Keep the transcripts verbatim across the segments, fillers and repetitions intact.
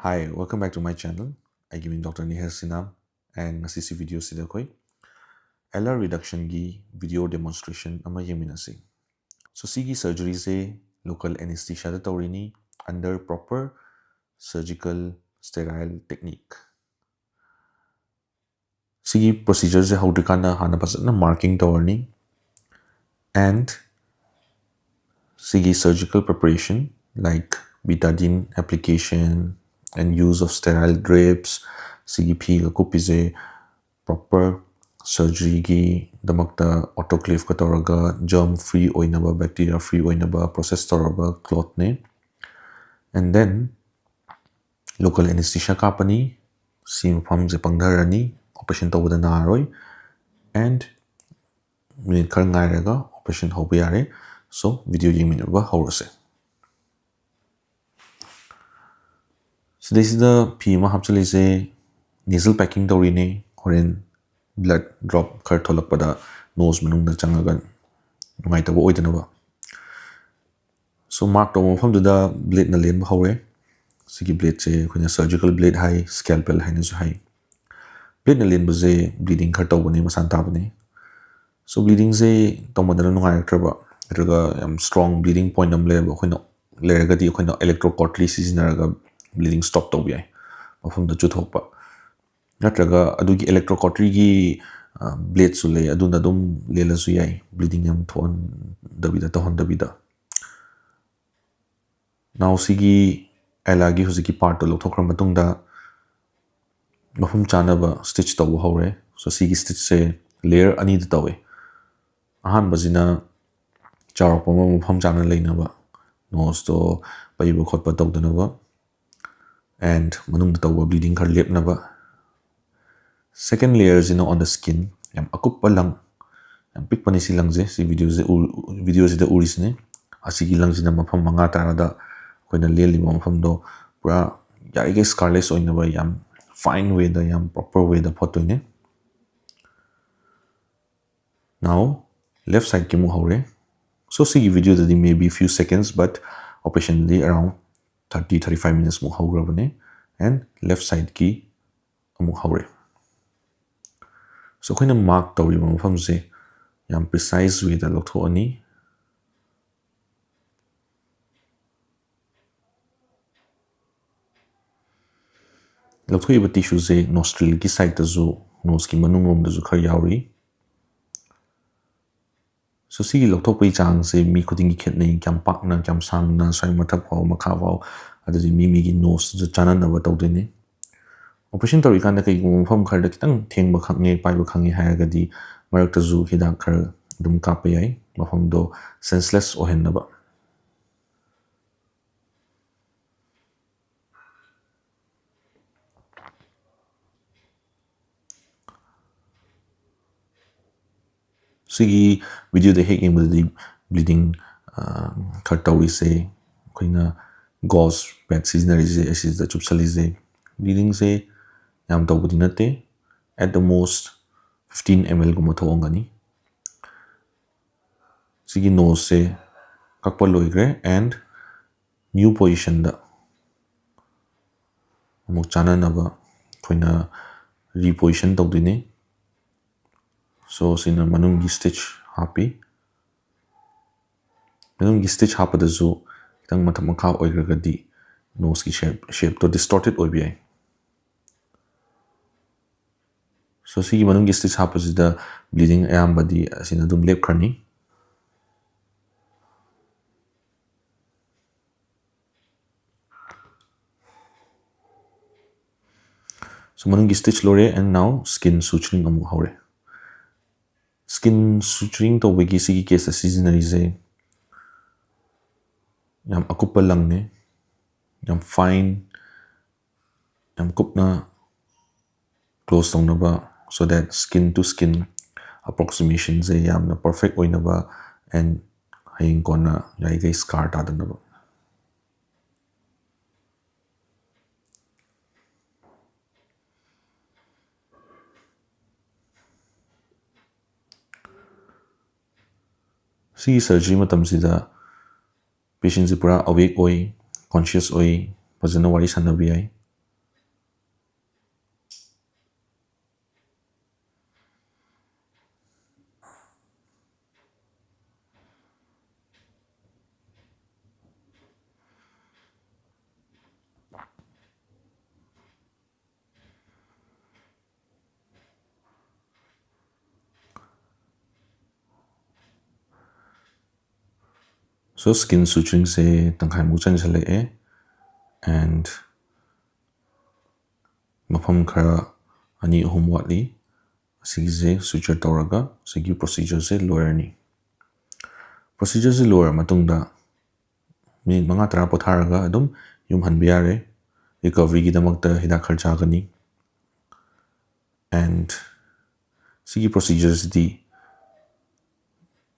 Hi, welcome back to my channel. ꯑꯩꯒꯤ ꯃꯤꯡ Doctor ꯅꯤꯍꯦꯜ ꯁꯤꯅꯥꯝ, and ꯉꯁꯤꯁꯤ video ꯁꯤꯗ ꯑꯩꯈꯣꯏ L R reduction ꯒꯤ video demonstration ꯑꯃ ꯌꯦꯡꯃꯤꯟꯅꯁꯤ꯫ So ꯁꯤꯒꯤ surgery ꯁꯦ local anesthesia ꯗ ꯇꯧꯔꯤꯅꯤ, under proper surgical sterile technique. ꯁꯤꯒꯤ procedure ꯁꯦ ꯍꯧꯗ꯭ꯔꯤꯀꯥꯟꯗ ꯍꯥꯟꯅ ꯐꯖꯅ marking ꯇꯧꯔꯅꯤ, and ꯁꯤꯒꯤ surgical preparation like betadine application and use of sterile drapes, ꯁꯤꯒꯤ ꯐꯤꯒ ꯀꯨꯞꯄꯤꯁꯦ proper surgery ꯒꯤꯗꯃꯛꯇ autoclave ꯀ ꯇꯧꯔꯒ germ free ꯑꯣꯏꯅꯕ, bacteria free ꯑꯣꯏꯅꯕ process ꯇꯧꯔꯕ cloth ꯅꯦ꯫ And then local anesthesia ꯀꯥꯞꯄꯅꯤ꯫ ꯁꯤ ꯃꯐꯝꯁꯦ ꯄꯪꯊꯔꯅꯤ, operation ꯇꯧꯕꯗ ꯅꯥꯔꯣꯏ꯫ And minute ꯈꯔ ꯉꯥꯏꯔꯒ operation ꯍꯧꯕ ꯌꯥꯔꯦ꯫ So video ꯌꯦꯡꯃꯤꯟꯅꯕ ꯍꯧꯔꯁꯦ꯫ ꯁꯤꯗꯩꯁꯤꯗ ꯐꯤ ꯑꯃ ꯍꯥꯞꯆꯤꯜꯂꯤꯁꯦ nasal packing ꯇꯧꯔꯤꯅꯦ, ꯍꯣꯔꯦꯟ blood drop ꯈꯔ ꯊꯣꯛꯂꯛꯄꯗ nose ꯃꯅꯨꯡꯗ ꯆꯪꯉꯒ ꯅꯨꯡꯉꯥꯏꯇꯕ ꯑꯣꯏꯗꯅꯕ꯫ So mark ꯇꯧꯕ ꯃꯐꯝꯗꯨꯗ blade ꯅ ꯂꯦꯟꯕ ꯍꯧꯔꯦ꯫ ꯁꯤꯒꯤ blade ꯁꯦ ꯑꯩꯈꯣꯏꯅ surgical blade ꯍꯥꯏ, scalpel ꯍꯥꯏꯅꯁꯨ ꯍꯥꯏ꯫ Blade ꯅ ꯂꯦꯟꯕꯁꯦ bleeding ꯈꯔ ꯇꯧꯕꯅꯦ, ꯃꯁꯥꯅ ꯇꯥꯕꯅꯦ꯫ So bleeding ꯁꯦ ꯇꯧꯃꯟꯗꯅ ꯅꯨꯡꯉꯥꯏꯔꯛꯇ꯭ꯔꯕ, ꯅꯠꯇ꯭ꯔꯒ ꯌꯥꯝ strong bleeding point ꯑꯃ ꯂꯩꯔꯕ, ꯑꯩꯈꯣꯏꯅ ꯂꯩꯔꯒꯗꯤ ꯑꯩꯈꯣꯏꯅ electrocautery ꯁꯤꯖꯤꯟꯅꯔꯒ bleeding stop ꯇꯧꯕ ꯌꯥꯏ, ꯃꯐꯝꯗ ꯆꯨꯊꯣꯛꯄ꯫ ꯅꯠꯇ꯭ꯔꯒ ꯑꯗꯨꯒꯤ electrocautery ꯒꯤ blade ꯁꯨ ꯂꯩ, ꯑꯗꯨꯅ ꯑꯗꯨꯝ ꯂꯦꯜꯂꯁꯨ ꯌꯥꯏ, bleeding ꯌꯥꯝ ꯊꯣꯛꯍꯟꯗꯕꯤꯗ, ꯇꯧꯍꯟꯗꯕꯤꯗ꯫ Now ꯁꯤꯒꯤ L R ꯒꯤ ꯍꯧꯖꯤꯛꯀꯤ part ꯇꯣ ꯂꯧꯊꯣꯛꯈ꯭ꯔ ꯃꯇꯨꯡꯗ ꯃꯐꯝ ꯆꯥꯅꯕ stitch ꯇꯧꯕ ꯍꯧꯔꯦ꯫ So ꯁꯤꯒꯤ stitch ꯁꯦ layer ꯑꯅꯤꯗ ꯇꯧꯋꯦ꯫ ꯑꯍꯥꯟꯕꯁꯤꯅ ꯆꯥꯎꯔꯛꯄ ꯑꯃ ꯃꯐꯝ ꯆꯥꯅ ꯂꯩꯅꯕ, nose ꯇꯣ ꯄꯩꯕ ꯈꯣꯠꯄ ꯇꯧꯗꯅꯕ, and ꯃꯅꯨꯡꯗ ꯇꯧꯕ bleeding ꯈꯔ ꯂꯦꯞꯅꯕ꯫ Second layer ꯁꯤꯅ on the skin, ꯌꯥꯝ ꯑꯀꯨꯞꯄ ꯂꯪ, ꯌꯥꯝ ꯄꯤꯛꯄꯅꯤ ꯁꯤ ꯂꯪꯁꯦ, ꯁꯤ video ꯁꯦ ꯎ-, video ꯁꯤꯗ ꯎꯔꯤꯁꯤꯅꯤ꯫ ꯑꯁꯤꯒꯤ ꯂꯪꯁꯤꯅ ꯃꯐꯝ ꯃꯉꯥ ꯇꯥꯔꯗ ꯑꯩꯈꯣꯏꯅ ꯂꯦꯜꯂꯤꯕ ꯃꯐꯝꯗꯣ ꯄꯨꯔꯥ ꯌꯥꯔꯤꯈꯩ scarless ꯑꯣꯏꯅꯕ ꯌꯥꯝ fine way ꯗ, ꯌꯥꯝ proper way ꯗ ꯐꯣꯠꯇꯣꯏꯅꯦ꯫ Now left side ꯀꯤ ꯑꯃꯨꯛ ꯍꯧꯔꯦ꯫ So ꯁꯤꯒꯤ video ꯗꯗꯤ maybe few seconds, but operation D around thirty, thirty five minutes ꯃꯨꯛ ꯍꯧꯈ꯭ꯔꯕꯅꯦ꯫ and left sideꯀꯤ ꯑꯃꯨꯛ ꯍꯧꯔꯦ꯫ So ꯑꯩꯈꯣꯏꯅ mark ꯇꯧꯔꯤꯕ ꯃꯐꯝꯁꯦ ꯌꯥꯝ precise wayꯗ ꯂꯧꯊꯣꯛꯑꯅꯤ꯫ ꯂꯧꯊꯣꯛꯏꯕ tissueꯁꯦ nostrilꯒꯤ sideꯇꯁꯨ, noseꯀꯤ ꯃꯅꯨꯡ ꯂꯣꯝꯗꯁꯨ ꯈꯔ ꯌꯥꯎꯔꯤ꯫ So ꯁꯤꯒꯤ ꯂꯧꯊꯣꯛꯄꯒꯤ ꯆꯥꯡꯁꯦ ꯃꯤ ꯈꯨꯗꯤꯡꯒꯤ ꯈꯦꯠꯅꯩ, ꯀꯌꯥꯝ ꯄꯥꯛꯅ, ꯀꯌꯥꯝ ꯁꯥꯡꯅ, ꯁ꯭ꯋꯥꯏ ꯃꯊꯛ ꯐꯥꯎ, ꯃꯈꯥ ꯐꯥꯎ, ꯑꯗꯨꯗꯤ ꯃꯤ ꯃꯤꯒꯤ noseꯇꯨꯁꯨ ꯆꯥꯟꯅꯅꯕ ꯇꯧꯗꯣꯏꯅꯤ꯫ Operation ꯇꯧꯔꯤꯀꯥꯟꯗ ꯀꯩꯒꯨꯝꯕ ꯃꯐꯝ ꯈꯔꯗ ꯈꯤꯇꯪ ꯊꯦꯡꯕ ꯈꯪꯉꯦ, ꯄꯥꯏꯕ ꯈꯪꯉꯦ ꯍꯥꯏꯔꯒꯗꯤ ꯃꯔꯛꯇꯁꯨ ꯍꯤꯗꯥꯛ ꯈꯔ ꯑꯗꯨꯝ ꯀꯥꯞꯄ ꯌꯥꯏ, ꯃꯐꯝꯗꯣ senseless ꯑꯣꯏꯍꯟꯅꯕ꯫ ꯁꯤꯒꯤ videoꯗ ꯍꯦꯛ ꯌꯦꯡꯕꯗꯗꯤ bleeding ꯈꯔ ꯇꯧꯔꯤꯁꯦ, ꯑꯩꯈꯣꯏꯅ gauze pad ꯁꯤꯖꯤꯟꯅꯔꯤꯁꯦ, ꯑꯁꯤꯗ ꯆꯨꯞꯁꯜꯂꯤꯁꯦ, bleedingꯁꯦ ꯌꯥꯝ ꯇꯧꯕꯗꯤ ꯅꯠꯇꯦ, at the most fifteen mlꯒꯨꯝꯕ ꯊꯣꯛꯑꯝꯒꯅꯤ꯫ ꯁꯤꯒꯤ noseꯁꯦ ꯀꯛꯄ ꯂꯣꯏꯈ꯭ꯔꯦ and new positionꯗ ꯑꯃꯨꯛ ꯆꯥꯟꯅꯅꯕ ꯑꯩꯈꯣꯏꯅ reposition ꯇꯧꯗꯣꯏꯅꯤ꯫ So ꯁꯤꯅ ꯃꯅꯨꯡꯒꯤ stitch ꯍꯥꯞꯄꯤ꯫ ꯃꯅꯨꯡꯒꯤ stitch ꯍꯥꯞꯄꯗꯁꯨ ꯈꯤꯇꯪ ꯃꯊꯛ ꯃꯈꯥ ꯑꯣꯏꯈ꯭ꯔꯒꯗꯤ noseꯀꯤ shape, shapeꯇꯣ distorted ꯑꯣꯏꯕ ꯌꯥꯏ꯫ So ꯁꯤꯒꯤ ꯃꯅꯨꯡꯒꯤ stitch ꯍꯥꯞꯄꯁꯤꯗ bleeding ꯑꯌꯥꯝꯕꯗꯤ ꯑꯁꯤꯅ ꯑꯗꯨꯝ ꯂꯦꯞꯈ꯭ꯔꯅꯤ꯫ So ꯃꯅꯨꯡꯒꯤ stitch ꯂꯣꯏꯔꯦ and now skin suturing ꯑꯃꯨꯛ ꯍꯧꯔꯦ꯫ Skin suturing ꯇꯧꯕꯒꯤ ꯁꯤꯒꯤ caseꯇ ꯁꯤꯖꯤꯟꯅꯔꯤꯁꯦ ꯌꯥꯝ ꯑꯀꯨꯞꯄ ꯂꯪꯅꯦ, ꯌꯥꯝ fine, ꯌꯥꯝ ꯀꯨꯞꯅ close ꯇꯧꯅꯕ, so that skin to skin approximationꯁꯦ ꯌꯥꯝꯅ perfect ꯑꯣꯏꯅꯕ and ꯍꯌꯦꯡ ꯀꯣꯟꯅ ꯌꯥꯔꯤꯈꯩ scar ꯇꯥꯗꯅꯕ꯫ ꯁꯤꯒꯤ surgery ꯃꯇꯝꯁꯤꯗ patientꯁꯤ ꯄꯨꯔꯥ awake ꯑꯣꯏ, conscious ꯑꯣꯏ, ꯐꯖꯅ ꯋꯥꯔꯤ ꯁꯥꯟꯅꯕ ꯌꯥꯏ꯫ So skin suturingꯁꯦ ꯇꯪꯈꯥꯏꯃꯨꯛ ꯆꯪꯁꯜꯂꯛꯑꯦ, and ꯃꯐꯝ ꯈꯔ ꯑꯅꯤ ꯑꯍꯨꯝ ꯋꯥꯠꯂꯤ꯫ ꯑꯁꯤꯒꯤꯁꯦ suture ꯇꯧꯔꯒ ꯁꯤꯒꯤ procedureꯁꯦ ꯂꯣꯏꯔꯅꯤ꯫ Procedureꯁꯦ ꯂꯣꯏꯔ ꯃꯇꯨꯡꯗ ꯃꯤꯅꯤꯠ ꯃꯉꯥ ꯇꯔꯥ ꯄꯣꯊꯥꯔꯒ ꯑꯗꯨꯝ ꯌꯨꯝ ꯍꯟꯕ ꯌꯥꯔꯦ꯫ Recoveryꯒꯤꯗꯃꯛꯇ ꯍꯤꯗꯥꯛ ꯈꯔ ꯆꯥꯒꯅꯤ꯫ And ꯁꯤꯒꯤ procedureꯁꯤꯗꯤ,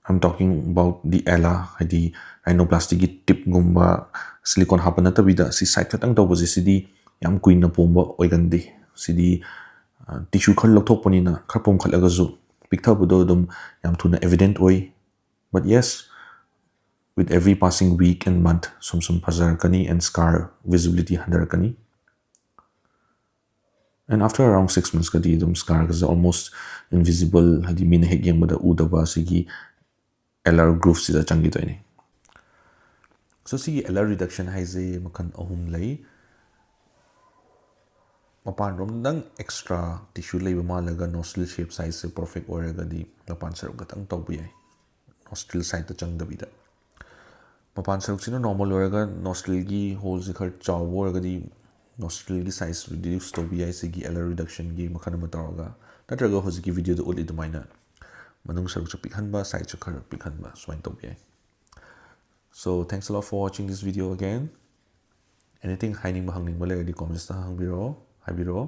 I'm talking about the ala, ꯍꯥꯏꯗꯤ rhinoplasty ꯒꯤ tipꯒꯨꯝꯕ silicone ꯍꯥꯞꯄ ꯅꯠꯇꯕꯤꯗ ꯁꯤ side ꯈꯛꯇꯪ ꯇꯧꯕꯁꯦ, ꯁꯤꯗꯤ ꯌꯥꯝ ꯀꯨꯏꯅ ꯄꯣꯝꯕ ꯑꯣꯏꯒꯟꯗꯦ꯫ ꯁꯤꯗꯤ tissue ꯈꯔ ꯂꯧꯊꯣꯛꯄꯅꯤꯅ ꯈꯔ ꯄꯣꯝꯈꯠꯂꯒꯁꯨ ꯄꯤꯛꯊꯕꯗꯣ ꯑꯗꯨꯝ ꯌꯥꯝ ꯊꯨꯅ evident ꯑꯣꯏ꯫ But yes, with every passing week and month ꯁꯨꯝ ꯁꯨꯝ ꯐꯖꯔꯛꯀꯅꯤ and scar visibility ꯍꯟꯊꯔꯛꯀꯅꯤ꯫ And after around six monthsꯀꯗꯤ ꯑꯗꯨꯝ scarꯒꯁꯦ almost invisible, ꯍꯥꯏꯗꯤ ꯃꯤꯅ ꯍꯦꯛ ꯌꯦꯡꯕꯗ ꯎꯗꯕ ꯑꯁꯤꯒꯤ alar grooveꯁꯤꯗ ꯆꯪꯈꯤꯗꯣꯏꯅꯤ꯫ So ꯁꯤꯒꯤ alar reduction ꯍꯥꯏꯁꯦ ꯃꯈꯜ ꯑꯍꯨꯝ ꯂꯩ꯫ ꯃꯄꯥꯟꯔꯣꯝꯗꯪ extra tissue ꯂꯩꯕ ꯃꯥꯜꯂꯒ nostril shape sizeꯁꯦ perfect ꯑꯣꯏꯔꯒꯗꯤ ꯃꯄꯥꯟ ꯁꯔꯨꯛ ꯈꯛꯇꯪ ꯇꯧꯕ ꯌꯥꯏ, nostril sideꯇ ꯆꯪꯗꯕꯤꯗ꯫ ꯃꯄꯥꯟ ꯁꯔꯨꯛꯁꯤꯅ normal ꯑꯣꯏꯔꯒ nostrilꯒꯤ holeꯁꯦ ꯈꯔ ꯆꯥꯎꯕ ꯑꯣꯏꯔꯒꯗꯤ nostrilꯒꯤ size reduce ꯇꯧꯕ ꯌꯥꯏ ꯁꯤꯒꯤ alar reductionꯒꯤ ꯃꯈꯜ ꯑꯃ ꯇꯧꯔꯒ, ꯅꯠꯇ꯭ꯔꯒ ꯍꯧꯖꯤꯛꯀꯤ videoꯗ ꯎꯠꯂꯤ ꯑꯗꯨꯃꯥꯏꯅ ꯃꯅꯨꯡ ꯁꯔꯨꯛꯁꯨ ꯄꯤꯛꯍꯟꯕ, sideꯁꯨ ꯈꯔ ꯄꯤꯛꯍꯟꯕ, ꯁꯨꯃꯥꯏꯅ ꯇꯧꯕ ꯌꯥꯏ꯫ So thanks a lot for watching this video again. Anything ꯍꯥꯏꯅꯤꯡꯕ ꯍꯪꯅꯤꯡꯕ ꯂꯩꯔꯗꯤ commentsꯇ ꯍꯪꯕꯤꯔꯛꯑꯣ, ꯍꯥꯏꯕꯤꯔꯛꯑꯣ꯫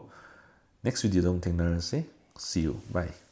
Next videoꯗ ꯑꯃꯨꯛ ꯊꯦꯡꯅꯔꯁꯤ꯫ See you. Bye.